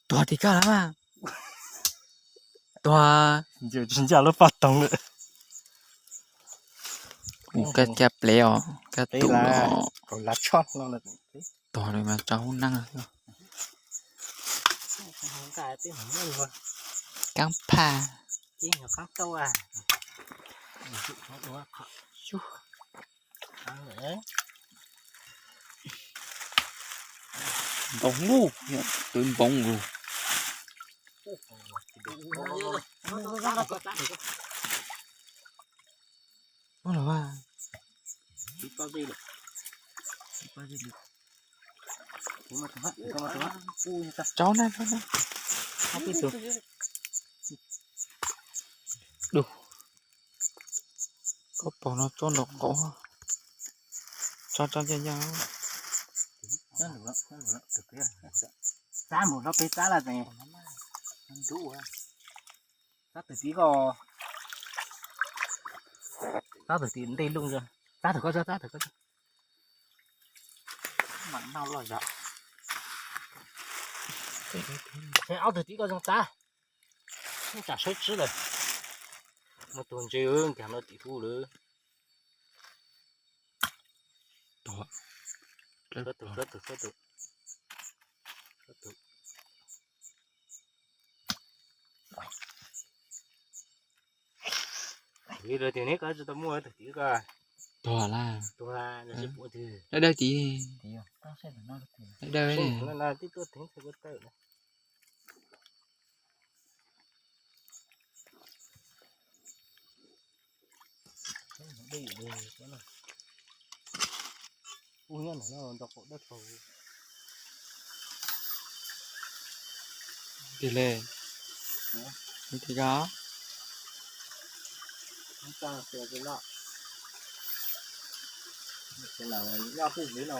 Tuag tim kaj lawm mas. Tuag. Ncaj lub paj toog lawm. Ua kab cab plev os, kab tus no. Tuag li mas tso hub neeb. Kaab phaj. Ntau lub, twb npoov lawm. Ua los mas. Tso na, tso na. Dub. Koj pom no tso nraum qaum. Tso tso ncaj ncaj. Xab mus hlob peb xab lawm. Xab tawm tid koj. Xab tawm tid ntej looj. Xab tawm koj, xab tawm koj. Mam noj loj zog. Ob tug tib koj zoo txav. Tsam sawv tsib lawm. Muaj tus ntse nkag no tim hub lawm. Li lawv tias neb koj tsis tau muaj tug tib koj. Tuag lawm. Tuag, dawb dawb tid. Dawb dawb. Tib tuaj teev txhais kua tawm na. Ub, nyob ntawm no nrog qaum dawb paug. Tig li. Tig ko. Nyob twj ywm no.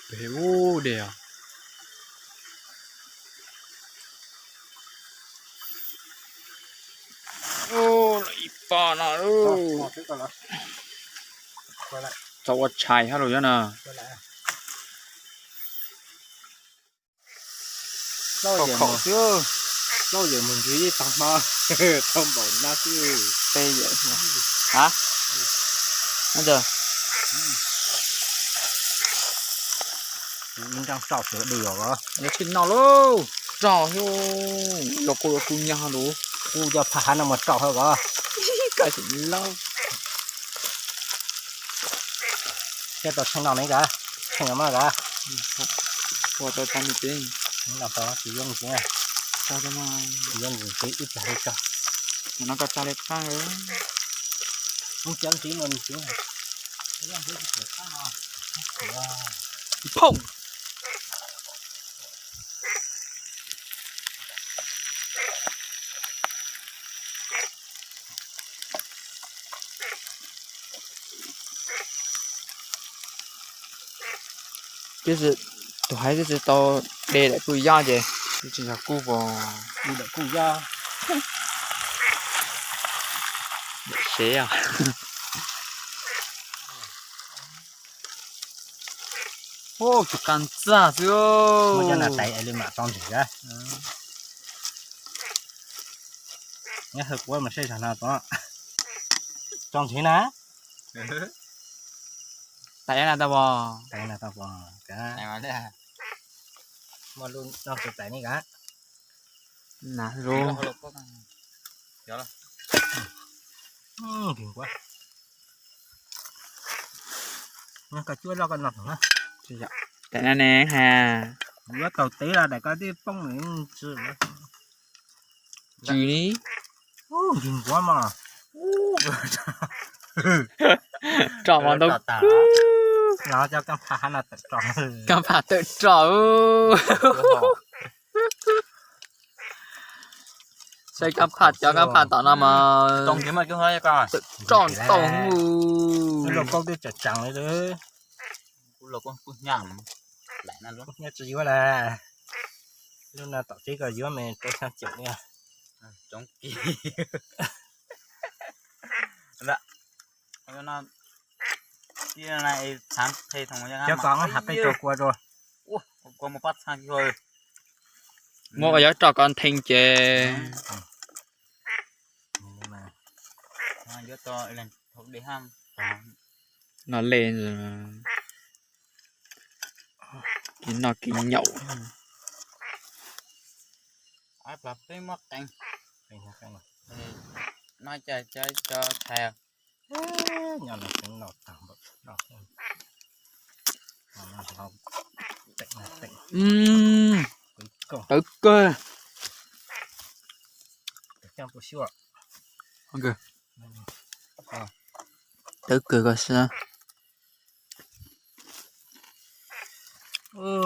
Pem ub dej os. Ib pob no. Txhob ua tshais hab lus nyob no. Khaum xwb. Plaub yawm mus ntsib ib tag hmo, tau npaum no xwb. Peb yawm, a, no ntag. Ib nrab roj sawv di os. Nws tsis noj lauj, roj xwb. Los kuj los kuj nyog lus. Kuj coj phaj hav no mus roj hauv os. Koj tsis laub. Thiab tau tshee no ne koj, tshee no mas koj. Ua tau tag nws tsev. No tau tsis yuav nws tsev. Tso tau mas. Tsis yuav nws tsev ib tag li tso. Nim no koj tsa li phab. Mus cov ntxiv mus nws tsev. Phooj. Tab sis tus haiv twb tsis tau de daim kuj yob ces tsis yog kuj pom. Daim kuj yob. Daim sev os. Ub, tus qab ntxaj xwb. Muab cov no tais es li mam tso ntseg. Nyob hawv quav mas saib zog no tso. Tso ntseg na. Tais na tau pom. Tais na tau pom. Muaj lub no tus tais ne koj. Na lub. Koj cuab loj koj no na. Tais na ne ha. Yuav taug teb los daim koj twb poob tsi. Tsw li. Nquav mas. Roj mas ntau. Los coj kaab phaj hav no tawm roj. Kaab phaj tawm roj. Saib kaab phaj cov kaab phaj tom no mas tawm roj ntau. Kuv los koj kuj hnyav, kuv hnyav tsis yuav lawm. Lub no tom teb koj yuav me rau xya caum li. Coob kis. Cov tom hav peb rau kua rau. Kua mus pab txha. Muab ua yuav roj ko ntheej ces. No le, kev noj kev nyaum. Tawv kawg. Tawv kawg ko xwb.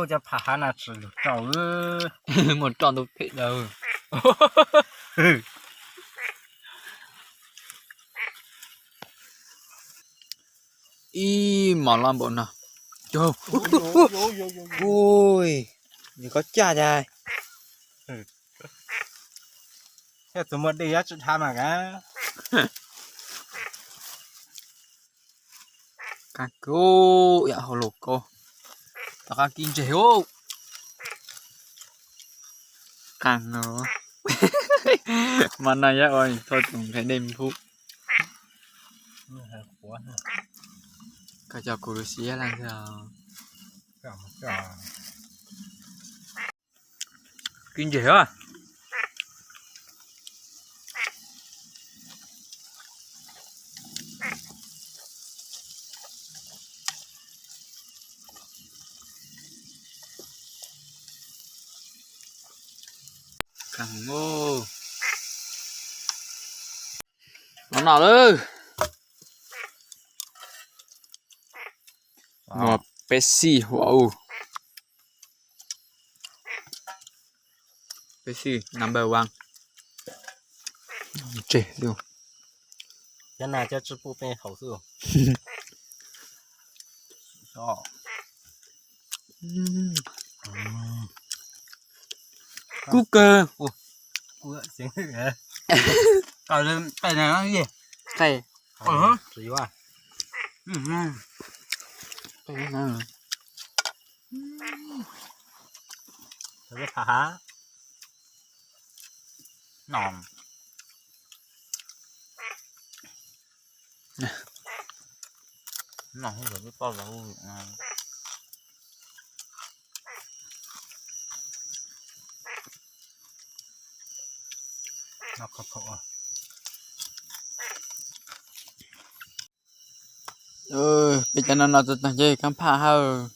Cov phaj hav no tsis lug roj. Muaj roj ntau phem dawb. Ib mos loj npaum no. Ui, nws koj caj cas. Thiab tus muaj dej yuav tsis dhab mas kav. Qab kub yam hauv lus kub. Tom qab kib ntseg ub. Qab no. Mas no yog ua txhua tus nqhis dej nphub. Koj coj kuv lub siab leej xwb. Kib ntseg os. Los noj lawm. Muaj peb xij huam u. Peb xij number one. Tseg xwb. Cov no cov tsis pub peb haus xwb. Kub kawg. Qai. No. No, peb cov no no tag ces kab phaj hawb.